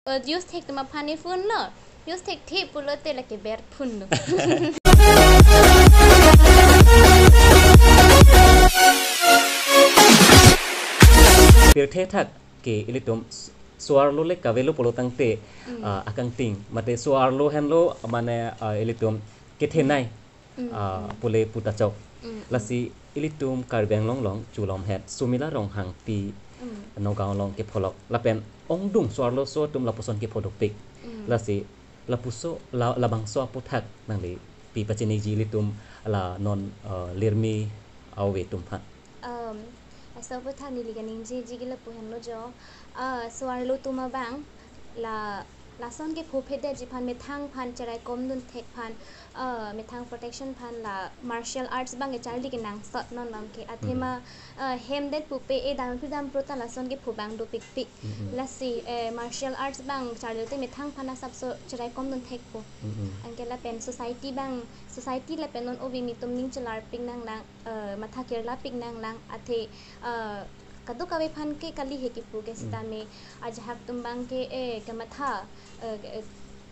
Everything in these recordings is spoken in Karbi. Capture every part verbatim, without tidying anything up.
Uh, use thek atum aphan e phone lo. Use thekthe pulote lake ber phone lo. Pirthe thak ke ilitum s-, so-arlo le kavelo pulo tangte, Mm. ah, akangting. Mate so-arlo henlo mane, ah, ilitum kethenei, Mm, ah, mm. pule puta chok. Mm, mm. Lasi ilitum Karbi Anglong along chulom het Sumila Ronghangpi Mm. Nagaon along kepholok. Lapen ongdung so-arloso atum lapuson kepho dopik. Mm. Lasi lapuso la, labangso aputhak nangli pi pachiniji ilitum la non, ah, lirmi ave atum aphan. Um, laso aputhak neli kaningjeji ke lapu henlo jo. Ah, so-arlo atum abang la, lason kepho phedetji aphan, methang aphan cheraikomdun thek aphan, ah, methang protection aphan la martial arts abang ke charli kenangsot non abang ke. Athema, Mhm. ah, hemdet pupe e dam phi dam pro ta lason kepho abang dopikpik. Mhm. Lasi, eh, martial arts abang charli te methang aphan asapso cheraikomdun thekpo. Mhm. Anke lapen society abang, society lapen non ove mi atum ning chelarpik nanglang, eh, matha kirlapik nanglang, athe, eh, kadokave aphan ke kali he kipu ke Mm. sitame ajahak atum abang ke, eh, kematha, eh, ke-, eh,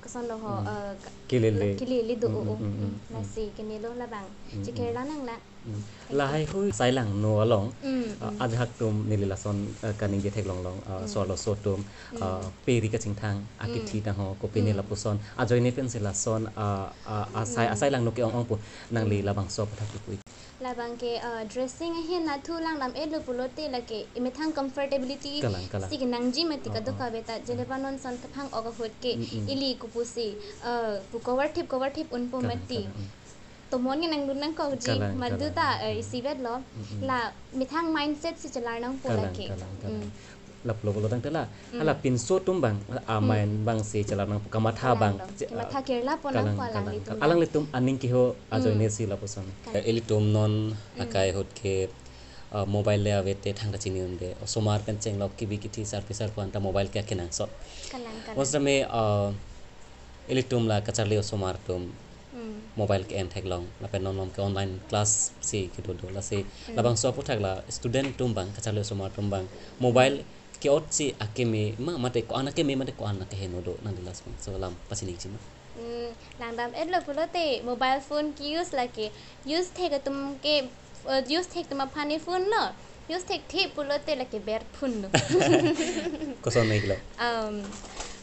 koson lo ho, Mm. eh, ka-, Kelele. kelele do Mm, o, mm, mm, mm, mm. Lasi kenelo labang. Mm, mm. Chekirla nanglang. Mm. Thank you. Lahai hui asai langno along, Mm, ah, mm. ajahak atum neli lason, ah, kaningje theklonglong, ah, Mm. so-arloso atum, Mm. ah, peri kachingthang, Mm. akithi tangho, kopine Mm. lapuson, ajoine pensi lason, ah, ah, asai, Mm. asai langno ke-ong-ong pu, nangli Mm. labangso aputhak kipu. Labang ke, ah, dressing ahin nathu langdam-etlo pulote lake, emethang comfortability Kalang, kalang. si kenangji mati Oh, kadokave oh. ta, jene Mm. pa non son kaphang-ok ahut ke, Mm, mm. ili kopusi, ah, pu cover thip, cover thip unpo Kalang, mati. kalang, mm. Tomon ke nangdun nangkokji, Kalang, madu kalang. ta, eh, Mm. isivet lo. Mm, mm. La methang mindset si chelar nangpo Kalang, lake. kalang, kalang. Mm. Lapulo pulo tangte la, Mm. hala pinso atum abang, a, Mm. main abang si chelar nangpo, kamatha Kalang abang. dong. Che-, Kamatha ah, kirlapo kalang, nangpo kalang, alanglitum kalang. abang. Alanglitum aning keho ajoine Mm. si lapuson. Kalang. Eh, ilitum non Mm. akai ahut ke, ah, mobile le ave te thangta chini unde. Osomar pen chenglok kibi kithi sarpi sarpo anta mobile ke akenangsot. Kalang, kalang. Osrame, ah, ilitum la kacharli osomar atum Mm. mobile ke-en theklong, lapen non malom ke online class si kedo do, lasi Mm. labangso aputhak la student atum abang, kacharli osomar atum abang, mobile ke-ot si akeme ma, mate ko-an akeme, mate ko-an akeheno do, nangli labangso alam pachiniji ma? Mm, langdam-etlo pulote mobile phone ke-use lake, use thek atum ke, eh, use thek atum aphan e phone lo. Use thekthe pulote lake ber phone lo. Koson nai kilo? Um,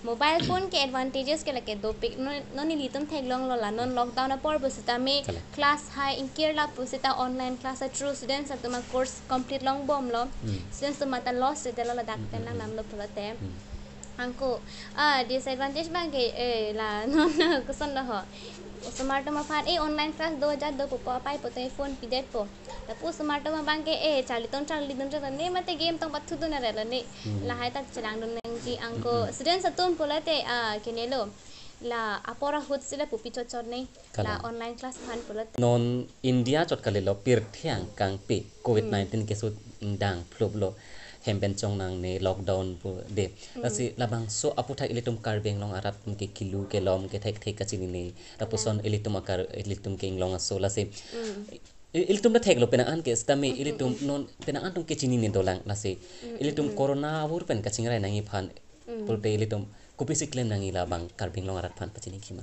mobile phone ke advantages ke lake dopik. Non, non nelitum theklonglo la, non lockdown apor pusitame Kalang. class hai ingkir lapu sita online class a through students atum a course complete longbomlo. Hmm. Students atum ta loss sita lo ladak Hmm, pen hmm, hmm. langdamlo pulote. Hmm. Anke, ah, disadvantage abang ke, eh, la, non, koson lo ho. Osomar atum aphan, eh, online class do jat do pupo apei puthot phone pidetpo. Lapu osomar atum abang ke, eh, charli tong charlidun jat ne, mate game tong pathudun are lo ne. Hmm. Lahai ta chelangdun nangji anke. Hmm, hmm. Students atum pulote, ah, kenelo. La apor ahut si la pupi chot chot ne. La Kalang. online class aphan pulote. Non India chot kalilo, pirthe angkang pen covid nineteen Hmm. keso dang phluplo. Hem pen chongnangne lockdown pu de. Hmm. Lasi labangso aputhak ilitum Karbi Anglong arat atum ke kilu kelom ke thek thek kachinine. Lapuson Kalang. ilitum akar, ilitum ke inglong aso lasi. Hmm. I-, ilitum ta theklo penang an ke sitame Hmm, hmm, ilitum hmm. non penang an atum ke chinine dolang lasi. Hmm, Ilitum hmm, hmm. corona avur pen kachingrai nangji aphan. Hmm. Pulote ilitum kopisi klem nangji labang Karbi Anglong arat aphan pachiniji ma?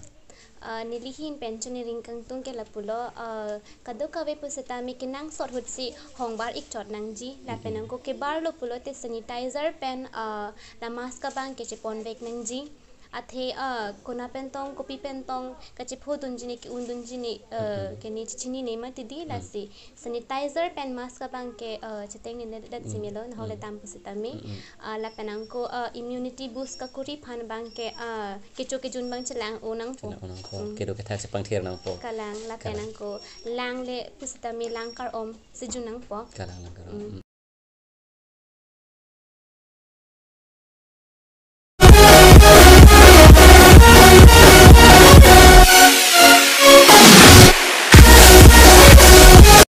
Ah, neli ahin pen choningri kangtung ke lapulo, ah, kadokave pusitame kenangsot ahut si hongbar ik chot nangji, lapen Mhm. anke kebarlo pulote sanitizer pen, ah, la mask abang ke chepon vek nangji. Athe, ah, konat pen tong, kopi pen tong, kachephodunji ne, ke-undunji ne, ah, Mhm. kene chechinine mati di Mhm. lasi. Sanitizer pen mask abang ke, eh, chetengnine det Mm. si melo, nahok le Mm. dam pusitame. Mm, mm. Ah, lapen anke, eh, immunity boost kakuri aphan abang ke, eh, kecho kejun abang chelang-o nangpo. Chelang-o nangpo. Mm. Kedo kethak chepangthir nangpo. Kalang, lapen Kalang. anke lang le pusitame lang kar-om si jun nangpo. Kalang, lang kar-om. Mm. Mm.